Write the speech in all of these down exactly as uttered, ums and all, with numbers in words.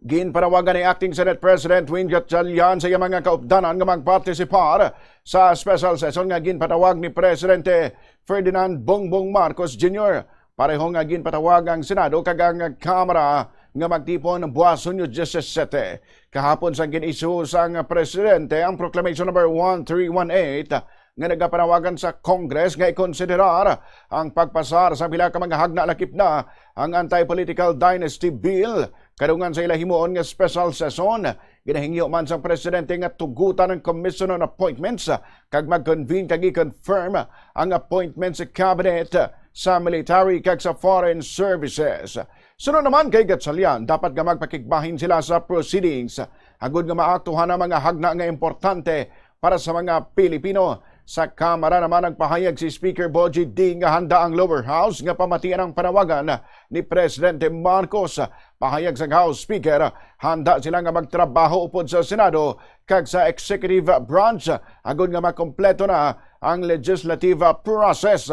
Ginpanawagan ni Acting Senate President Win Gatchalian sa iya mga kaupdanan nga magpartisipar sa special session nga ginpatawag ni Presidente Ferdinand Bongbong Marcos Junior. Pareho nga ginpatawag ang Senado kag ang Kamara nga magtipon buas Hunyo disisete. Kahapon sang gin-issue sang Presidente ang Proclamation Number one three one eight nga nagapanawagan sa Congress nga ikonsiderar ang pagpasar sa pila ka mga hagna lakip na ang Anti-Political Dynasty Bill. Kadungan sa ila himuon nga special session, ginahingyo man sang presidente nga tugutan ang Commission on Appointments kag mag-convene kag i-confirm ang appointments sa cabinet sa military kag sa foreign services. Sunod naman kay Gatchalian, dapat nga magpakigbahin sila sa proceedings agud nga maaktuhan ang mga hagna nga importante para sa mga Pilipino. Sa Kamara naman, nagpahayag si Speaker Bogie Ding nga handa ang lower house nga pamatian ang panawagan ni Presidente Marcos. Pahayag sang House Speaker, handa sila nga magtrabaho upod sa Senado kag sa executive branch agud nga makompleto na ang legislative process.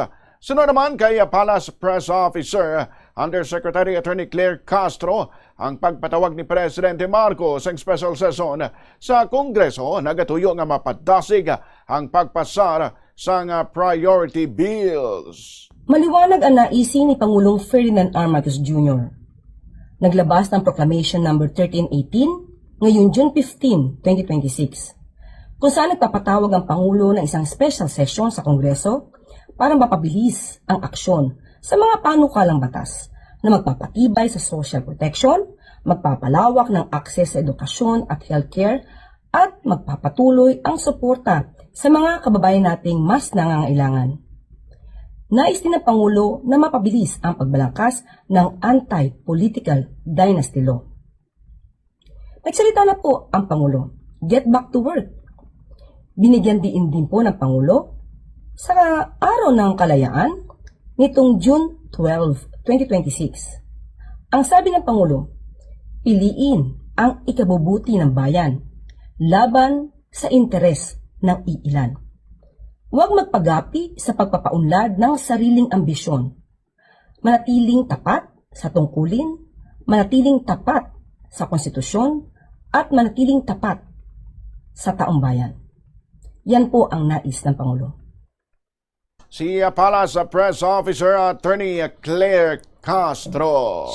Sunod naman kay Palace Press Officer Undersecretary Attorney Claire Castro, ang pagpatawag ni Presidente Marcos sang special session sa Kongreso nagatuyo nga mapadasig ang pagpasar sang priority bills. Maliwanag ang naisi ni Pangulong Ferdinand R. Marcos Junior. Naglabas ng Proclamation Number thirteen eighteen ngayong June fifteen, twenty twenty-six, kung saan nagpapatawag ang Pangulo ng isang special session sa Kongreso para mapabilis ang aksyon sa mga panukalang batas na magpapatibay sa social protection, magpapalawak ng access sa edukasyon at healthcare, at magpapatuloy ang suporta sa mga kababayan nating mas nangangailangan. Nais din ng Pangulo na mapabilis ang pagbalangkas ng anti-political dynasty law. Nagsalita na po ang Pangulo. Get back to work. Binigyan diin din po ng Pangulo sa Araw ng Kalayaan nitong June twelve, twenty twenty-six. Ang sabi ng Pangulo, piliin ang ikabubuti ng bayan laban sa interes ng iilan. Huwag magpagapi sa pagpapaunlad ng sariling ambisyon. Manatiling tapat sa tungkulin, manatiling tapat sa konstitusyon, at manatiling tapat sa taong bayan. Yan po ang nais ng Pangulo. Si Palace Press Officer Attorney Claire Castro.